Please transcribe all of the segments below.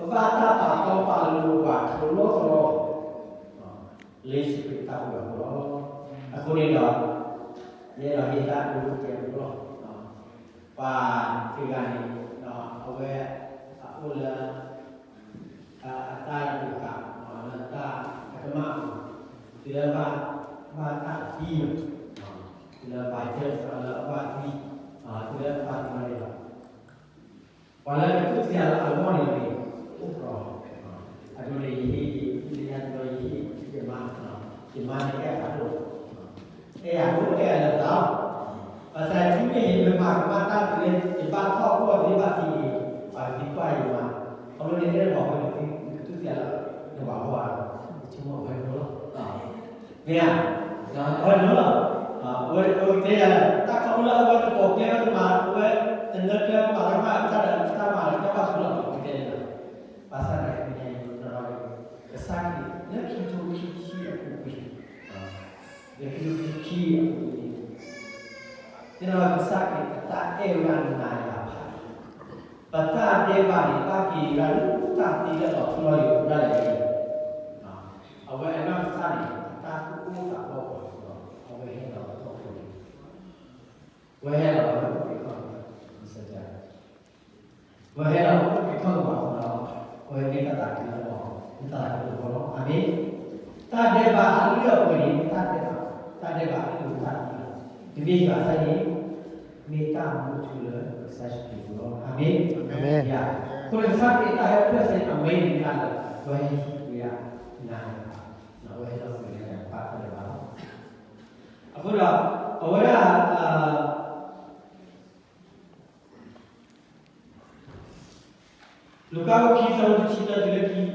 ပဘၣ်တၢ်ပာ်တီပာ်လိၤပှၤထီလီၢ်ထီလီၢ် လၢယ့ၣ်ၡူးခရံာ်တၢ်အိၣ်ဝဲအဃိလီၤ. အဃိန့ၣ်ဒီး ယအဲၣ်ဒိးဟ့ၣ်တၢ်ဒိတကဲးဖိလီၤ. ပှၤတဂၤန့ၣ် အဝဲ အအိၣ်လၢ အတၢ်ဒိးဃာ် လၢတၢ်အကမၣ်အပူၤ, တုၤလၢဘၣ်တၢ်သံ, တုၤလၢဘၣ်ကၢၢ်လၢအဘၣ်သံ, တုၤလၢဘၣ်သံန့ၣ်လီၤ. ပှၤလၢကတူၢ်သံယၤလၢအဂီၢ်န့ၣ်န့ၣ် အိၣ်ပျီ, အဒိန့ၣ်ယဟ့ၣ်, လၢညါတဘျီယဟ့ၣ်ယမါ, ယမါန့ၣ်အဲၣ်ယၤဒိၣ်, အဲၣ်ယၤဒိၣ်အဲၣ်ယၤလၢသး, ဘၣ်ဆၣ်တုၤမ့ၢ်ယမၤကမၣ်တၢ်တုၤလၢ ယဘၣ်ထီၣ်အဂီၢ်သ့ဘၣ်သံန့ၣ် ပှၤကသံကွၢ်ယမါ, ခီဖျိန့ၣ်အဲၣ်ဒိးဘၣ်ဝဲန့ၣ် နကတူၢ်သံယၤလၢ နဘၣ်ဂီၢ်ဧါ, ယဆိကမိၣ်အဝဲန့ၣ်လီၤ. မ့ၢ်ဧါ, အဝဲန့ၣ်လီၤ. အဝဲတဲယၤလၢ တၢ်ခီဖျိလၢအဝဲတကိးကျဲဝဲတမၤ, အဝဲတနၢကျဲဝဲမၤတၢ်မၤတၢ်ဒီးတၢ်မၤလၢတၢ်ဘၣ်ဃုလီၤ အဝဲတဲန့ၣ်လီၤ. ဘၣ်ဆၣ်သနာ်က့ ကစၢ်ခရံာ်လၢခံကထိခံဆံအပူၤကွံာ်, လၢခံကထိခံဆံခံအပူၤကွံာ်န့ၣ် သ့ၣ်နီၣ်ကစၢ်ခရံာ်အတၢ်အဲၣ်ဝဲဒၣ်နၤယၤဖးအံၤ, ပတၢ်ဒဲးဘးန့ၣ် ဘၣ်က့ၤဝဲဒၣ်လၢတၢ်သံလၢလီၤထူလီၤယိာ်ဒၣ်လဲာ်န့ၣ်, အဝဲအနီၢ်ကစၢ်န့ၣ် အတၢ်သူၣ်အိၣ်သးအိၣ်အဃိဒီး အဝဲဟဲလီၤအထီၣ်အဃိန့ၣ် ဝဲဟဲလီၤဝဲအိၣ်က့ၤခီၣ်ကပၤ, ဝဲဟဲလီၤအိၣ်က့ၤခီၣ်ကပၤအဃိဒီး အဝဲမ့ၢ်တၢ်သးခုလၢအဂီၢ်, မ့ၢ်တၢ်သးခုလၢအဂီၢ်လီၤ. အၤမ့ၣ်. တၢ်ဒဲးဘးအလုၢ်အပှ့ၤန့ၣ် မ့ၢ်တၢ်ဒဲးဘး, တၢ်ဒဲးဘးအလုၢ်အပှ့ၤတၢ်သံလီၤ. တမ့ၢ်ယွၤအတၢ်န့ၣ် မ့ၢ်တၢ်မူထူလၢကစၢ်ယ့ၣ်ၡူးခရံာ်အပူၤလီၤ. အၤမ့ၣ်. အၤမ့ၣ်. အဃိန့ၣ်ကစၢ်ခရံာ်အတၢ်ဟဲဖျၢၣ်စ့ၢ်အမ့ၢ်န့ၣ်မ့ၢ်ဒၣ်လၢ အဝဲဟဲဟံးကွံာ်ဒၣ်နၤ, အဝဲဟဲလီၤကွံာ်ဒၣ်နၤတၢ်ဒဲးဘးလီၤ. အဃိဒီး အဝဲဒၣ် လူၤကၣ် ခံ ဆၢဖိတဆံတၢ တုၤလၢ တဆံတုၤလၢတဆံတၢန့ၣ်, ဒီးက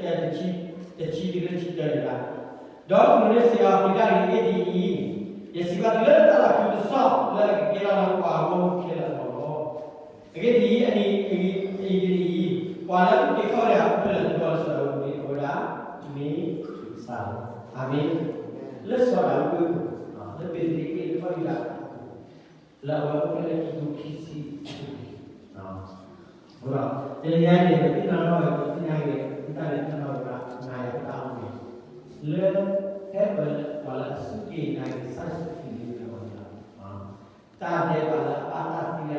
မျၢၢ်န့ၣ်စံးအီၤ, ပှၤဒၣ်န့ၣ် အဂ့ၢ်ဒ်အံၤ, ယစံးဘၣ်သုလၢတၢ်သးခုကစီၣ်လၢအကကဲထီၣ်လၢပှၤဂီၢ်မုၢ်ခဲလၢာ်အဂီၢ်လီၤ. အဂ့ၢ်ဒ်အံၤ, အဂ့ၢ်ဒ်အံၤ, ပှၤလၢအုၣ်က့ၤခီၣ်က့ၤအပူၤခဲလၢာ်တဘျီလၢစီၤဒၤဝံးန့ၣ် အဝဲဒၣ်မ့ၢ်ကစၢ်လီၤ. အၤမ့ၣ်. လၢစီၤဒၤဝံးအပူၤ, လၢဘ့းလ့ဟ့မ် လၢကီၢ်ယူဒၤ လၢအဝဲအိၣ်ဖျဲၣ်လၢခံကထိခံဆံအပူၤ, အဃိဒီး တနံၤညါအံၤန့ၣ် ပသ့ၣ်ညါလီၤဝဲ ပသ့ၣ်ညါက့ၤ ပသ့ၣ်ညါလီၤဝဲဒၣ် နၤယၤတၢ်အိၣ်မူန့ၣ် လၢ ဖဲပပှၤလၢအစူၢ်က့ၤနာ်က့ၤကစၢ်ယ့ၣ်ၡူးခရံာ်န့ၣ်လီၤ. တၢ်ဒဲးဘးလၢအဘၣ်တၢ်သံလၢလီၤဆီန့ၣ် ပ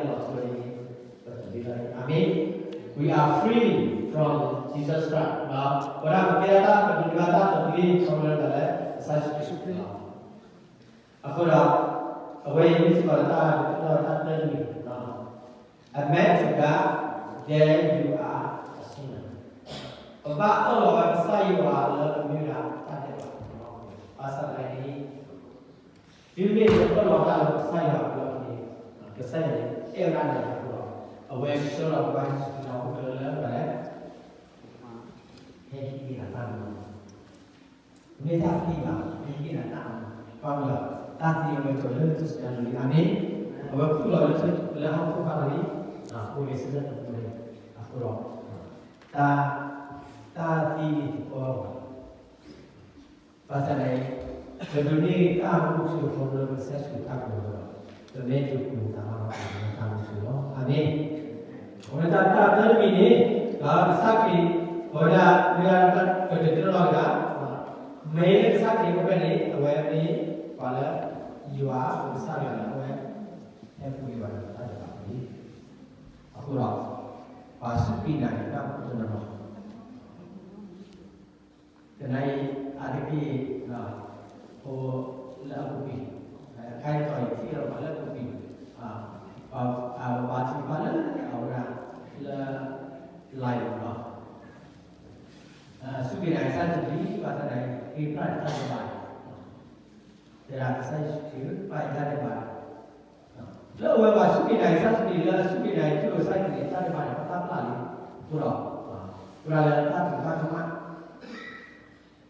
တုၤလၢ အၤမ့ၣ်, we are free from Jesus Christ, ဝဲဒၣ်ပကဲတၢ် ပကဒုးဘၣ်တၢ်သဘျ့ ခီဖျိလၢပှၤလၢကစၢ်ယ့ၣ်ၡူးခရံာ်လီၤ. အဃိဒီး အဝဲအံၤမ့ၢ်စ့ၢ်ကီးလၢတၢ်ဒုးတၢ်တၢ်တၢတမံၤ, a man to God, then you are a sinner. ပဘၣ်အၢၣ်လီၤဝဲကစၢ်ယွၤလၢပမ့ၢ်ဝဲဒၣ်တၢ်ဒဲးဘး, ဘၣ်ဆၣ်သနာ်က့ တုၤမ့ၢ်ပအၢၣ်လီၤတၢ်လၢကစၢ်ယွၤအဘျီန့ၣ် ကစၢ်ယွၤန့ၣ် အဲၣ်ဝဲဒၣ်နၤယၤအဃိဒီး အဝဲဆှၢလီၤပှၤဟံးစုလီၤအိၣ်လၢပှၤလဲၣ်, ဟဲဟံးက့ၤနၤတၢ်မၤ မ့ၢ်တၢ်သံဘၣ် ဟဲဟံးက့ၤနၤတၢ်မၤ, ဘၣ်မနုၤလဲၣ်, တၢ်သံအဝဲကၠီၤလၢထူၣ်စုညါလံ, အၤမ့ၣ်, အဝဲခူၣ်လီၤလၢထူၣ်လၢဟီၣ်ခိၣ်ဖးဒိၣ်လံ, အိၣ်လၢဆၢထၢၣ်တပူၤန့ၣ်, အဃိဒီး တၢ် တၢ်သံန့ၣ်တကီဘၣ်. ဘၣ်ဆၣ်န့ၣ် ပဒိးန့ၢ်တၢ်မူထူယိာ်ဖိလၢကစၢ်ယ့ၣ်ၡူးခရံာ်အဃိဒီး ပမ့ၢ်ဒိးပူၤန့ၢ်တၢ်မူထူယိာ်ဖိလၢတၢ်မူထူယိာ်လီၤ. အၤမ့ၣ်. အဝဲတၢ်တၢတမံၤန့ၣ် ကစၢ်ခရံာ် အဝဲဒၣ် မ့ၢ်ဒၣ်ပကတၢၢ်လီၤက့ၤဒၣ် မ့ၢ်လၢကစၢ်ခရံာ်အဖဲန့ၣ် အဝဲမ့ၢ်ပှၤလၢ ယွၤကစၢ်ယွၤလၢအဝဲ ဟဲပူၤန့ၢ်ဘၣ်တၢ်ဒဲးဘးန့ၣ်, အဃိဒီး ပှၤစူၢ်က့ၤနာ်က့ၤတၢ်ဖိတနီၤနီၤ တနံၤအံၤ အါတက့ၢ် အိၣ်လၢအပူၤကွံာ်, ခဲအံၤထီၣ်အံၤထံၣ်လီၤပှၤလၢအပူၤကွံာ်, ပှၤထံၣ်ဘၣ်လၢအဝဲဒၣ်လၢ live လီၤ. စူၢ်က့ၤနာ်က့ၤကစၢ်ယ့ၣ်ၡူးခရံာ် ဘၣ်ဆၣ်သနာ်က့ ဃ့ဖျါန့ၢ်တၢ်ဒဲးဘး, တဲဒၣ်ကစၢ်ယ့ၣ်ၡူးခရံာ် ဘၣ်အံၤတၢ်ဒဲးဘး လၢအဝဲပှၤစူၢ်က့ၤနာ်က့ၤကစၢ်ယ့ၣ်ၡူးခရံာ် လၢအစူၢ်က့ၤနာ်က့ၤကစၢ်ယ့ၣ်ၡူးခရံာ် တၢ်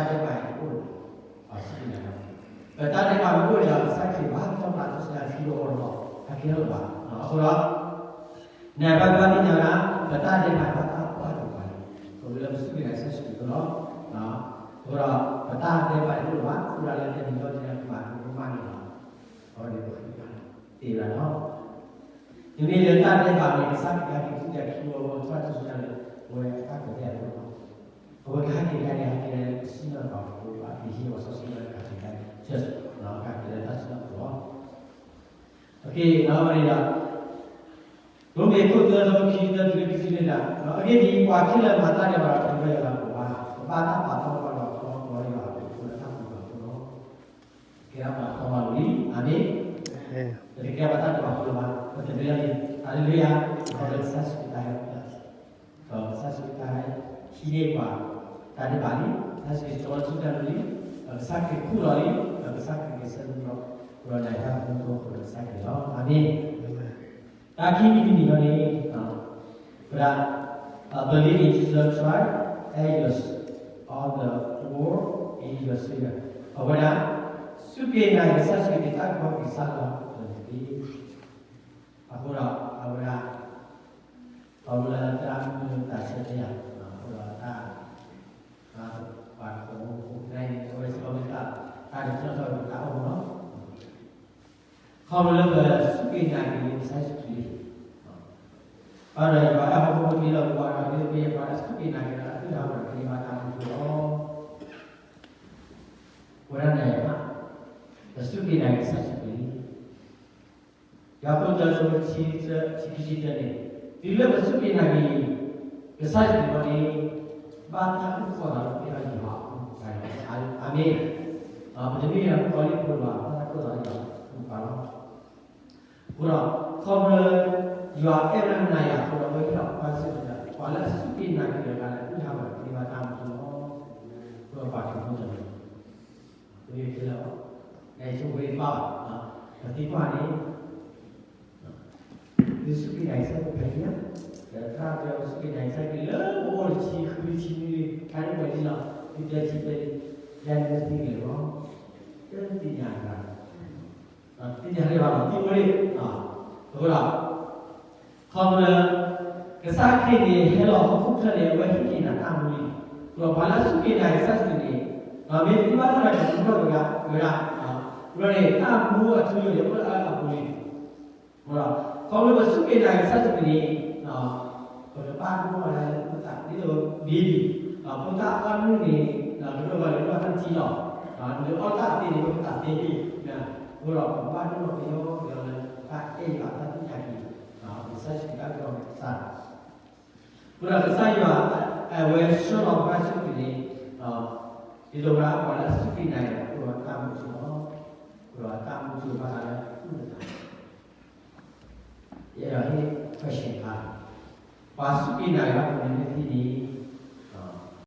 ဒဲးဘးန့ၣ် ပတၢ်ပျၢ်လံ, အဃိဒီး ပှၤလၢတၢ်ထုကဖၣ်ကမၣ် ပတၢ်ဒဲးဘးန့ၣ်အိၣ်ဒီး ပှၤစူၢ်က့ၤနာ်က့ၤ, ပတၢ်ဒဲးဘးမ့ၢ်အိၣ်ဒီး ကစၢ်ခရံာ်ဘၣ်တၢ်ပျၢ်ထူၣ်စုညါထူလီၤအီၤဒီး အကဲထီၣ်ဘၣ်. အဃိဒီး နဘၣ်သ့ၣ်ညါဝဲဒၣ် ပတၢ်ဒဲးဘးန့ၣ် ဘၣ်တၢ်ပျၢ်က့ၤပှၤန့ၣ် ပဝဲလၢပစူၢ်က့ၤနာ်က့ၤကစၢ်ယ့ၣ်ၡူးခရံာ်အဃိလီၤ. အဃိဒီး ပတၢ်ဒဲးဘးန့ၣ်အိၣ်ဒီးဘၣ် အိၣ်ဒၣ်လၢတနံၤလီၤတနံၤကဘၣ်ဒိကမၣ်န့ၣ်လီၤ. အဝဲန့ၣ်ပဃ့ဘါသ့ဝဲဒၣ်လီၤ. မ့မ့ၢ်လၢတၢ်ဒဲးဘးန့ၣ် ကစၢ်ခရံာ်ဟဲက့ၤထူၣ်က့ၤထူလီၤအီၤ ပတၢ်ထုကဖၣ်လၢ ပဝဲအတၢ်ကတဲာ် ဒီး ရိမ့ၤခိၣ်သၢ ဆၢဖိခံဆံသၢတုၤခံဆံလွံၢ်န့ၣ်, အဂ့ၢ်ဒ်အံၤ, ပှၤခဲလၢာ်မၤတၢ်ဒဲးဘးဒီးတၢ်လၢယွၤအပူၤဘၣ်, ကဘၣ်တၢ်ပာ်ထီၣ်ပှၤဒီးအီၤ ဒီးယွၤအပူၤလၢတၢ်ပူၤဘၣ်အဃိလီၤ. ကဲထီၣ်ပှၤထီဘၣ်လီၤလံ, အၤမ့ၣ်. ပတကဲဘၣ်တၢ်ဒဲးဘးအဃိလီၤဘၣ်, ပတမ့ၢ်လီၤလံ, ဟါလ့လူယၤ, ခီဖျိကစၢ်ယ့ၣ်ၡူးခရံာ်တၢ်ဟဲ ဒီးကစၢ်ယ့ၣ်ၡူးခရံာ်တၢ်ဟဲ ဟံးန့ၢ်ပှၤ တၢ်ဒဲးဘးလံ, ကစၢ်ယ့ၣ်ၡူးခရံာ်ကၠီထူတၢ်လိၤလံ, ဒီးကစၢ်ခရံာ်ခူၣ်လီၤလံ, ဒီးကစၢ်ခရံာ်က့ၤဆၢမုၢ်လီၤ, ဒီးနၤတၢ်မူထီၣ်ဖိဒီးကစၢ်ခရံာ်လီၤ. အၤမ့ၣ်. တၢ်ခံမံၤတမံၤလီၤန့ၣ်, ဝဲဒၣ် believe in Jesus Christ and your, all the world in your Savior, အဝဲဒၣ် စူၢ်က့ၤနာ်က့ၤကစၢ်ယ့ၣ်ၡူးခရံာ်တၢ်ကူၣ်ဘၣ်ကူၣ်သ့လီၤတက့ၢ်. အဃိဒီး အဝဲဒၣ် ခီဖျိလၢတၢ်မုာ်သးဆၢတ့ၢ်ဧါ, အဃိဒီးတၢ် ပှၤတခိးဖိတဖၣ်န့ၣ် အဝဲစ့ၢ်ကီးမ့ၢ်တၢ် တၢ်ကဆီၣ်ထွဲပတၢ်အိၣ်မူလီၤ. ခီဖျိလၢပစူၢ်က့ၤနာ်က့ၤလံကစၢ်ယ့ၣ်ၡူးခရံာ်, ဘၣ်ဒီးယွၤအဲၣ်ဟီၣ်ခိၣ်ဖိလီၤ ပှၤဒီးမ့ၢ်ပှၤလၢအစူၢ်က့ၤနာ်က့ၤဒီးအသူၣ်တၢ်ဟးဂီၤဒီးကန့ၢ်ဘၣ်တၢ်မူအထူအယိာ် ဝဲဒၣ်န့ၣ် ပစူၢ်က့ၤနာ်က့ၤကစၢ်ယ့ၣ်ၡူးခရံာ်လံ. ယၤကိာ်တၢ ဆၢဖိခံဆံတၢန့ၣ်, တုၤလၢပစူၢ်က့ၤနာ်က့ၤ ကစၢ်ယ့ၣ်ၡူးခရံာ်န့ၣ် ဘၣ်တၢ်အုၣ်ကီၤသးလၢပျဲၢ်ဒီးယွၤအပူၤ, အၤမ့ၣ်. ပတမ့ၢ်လၢပှၤလၢပှဲၤဘၣ်, ဘၣ်တၢ်အုၣ်ကီၤသးလၢယွၤအပူၤလီၤ. အဃိဒီး ခီဖျိ ယွၤအဲၣ်ဝဲဒၣ်နၤယၤအဃိဒီး အဝဲဟ့ၣ်လီၤပှၤစူၢ်က့ၤနာ်က့ၤ ပှၤလၢအစူၢ်က့ၤနာ်က့ၤတဂၤလၢအသူၣ်တၢ်ဟးဂီၤဒီးကန့ၢ်ဘၣ်တၢ်မူအထူလီၤ. အဃိဒီးပှၤထူဖိတၢ်န့ၣ် တမ့ၢ်ထဲလၢၤဘၣ်, နဆိကမိၣ်ဘၣ်, ပသံကွၢ်န့ၣ် သုစူၢ်က့ၤနာ်က့ၤကစၢ်ယ့ၣ်ၡူးခရံာ်ဧါ, ဒီးတၢ်တဲပစူၢ်က့ၤနာ်က့ၤကစၢ်ယ့ၣ်ၡူးခရံာ်လၢပအိၣ်တဆံဃုဆံနွံ, တၢ်ဒ်ဝဲဒ်လီၤ, သုတဲဆံပဲလံ, ယၤန့ၣ်မ့ၢ်သံဂ့ၤလီၤ, တသ့ၣ်ညါတဂၤ, သ့ၣ်ညါတဂၤဘၣ်လီၤ, သံအိၣ်လံ, အဃိဒီး ခီဖျိ ကစၢ်ခရံာ်န့ၣ် ဟဲလီၤဟီၣ်ခိၣ်ချၢန့ၣ် အဝဲဟ့ၣ်က့ၤနၤတၢ်မူလံ, အဃိဒီးပှၤလၢအစူၢ်က့ၤနာ်က့ၤကစၢ်ယ့ၣ်ၡူးန့ၣ်, မ့ၢ်သုဘၣ်တၢ်ဒီးကမူထီၣ်က့ၤဝဲဒၣ်, အဃိန့ၣ် တၢ်မူအထူအယိာ်န့ၣ် အိၣ်လၢအပူၤလံ. အဃိဒီး ခီဖျိပစူၢ်က့ၤနာ်က့ၤကစၢ်ယ့ၣ်ၡူးခရံာ်န့ၣ်, ပကဘၣ်ဒိၣ်ထီၣ်ဝဲဒၣ်လၢပသးဒ်သိး baby, ဖိသၣ်အီၣ်နုၢ်န့ၣ် ကဒိၣ်ထီၣ်လၢအီၣ်တၢ်တထံလီၤ, နအီၣ်တၢ်သ့န့ၣ် ပသးသ့လံ, အဃိဒီး ပကဘၣ်ဒိၣ်ထီၣ်ပယီၤက့ၤလၢတၢ်အဲၣ်ယွၤတၢ်သ့ၣ်ညါက့ၤ, ကစၢ်ယ့ၣ်ၡူးခရံာ်တၢ်ကီတၢ်ခဲ, အဃိဒီးကစၢ်ယွၤ အဝဲဆှၢလီၤပှၤစူၢ်က့ၤန့ၣ်, ဒ်သိးဝဲဒၣ်ပှၤလၢအစူၢ်က့ၤနာ်က့ၤဒီး အိၣ်ဒီးတၢ်မူထူလီၤ, အိၣ်ဒီးတၢ်မူထူဘၣ်ဃးလၢသူၣ်လၢသး ယအဲၣ်ဒိးဟ့ၣ် question တခါ, ပှၤစူၢ်က့ၤနာ်က့ၤအပူၤန့ၣ်မ့ၢ်သံန့ၣ်,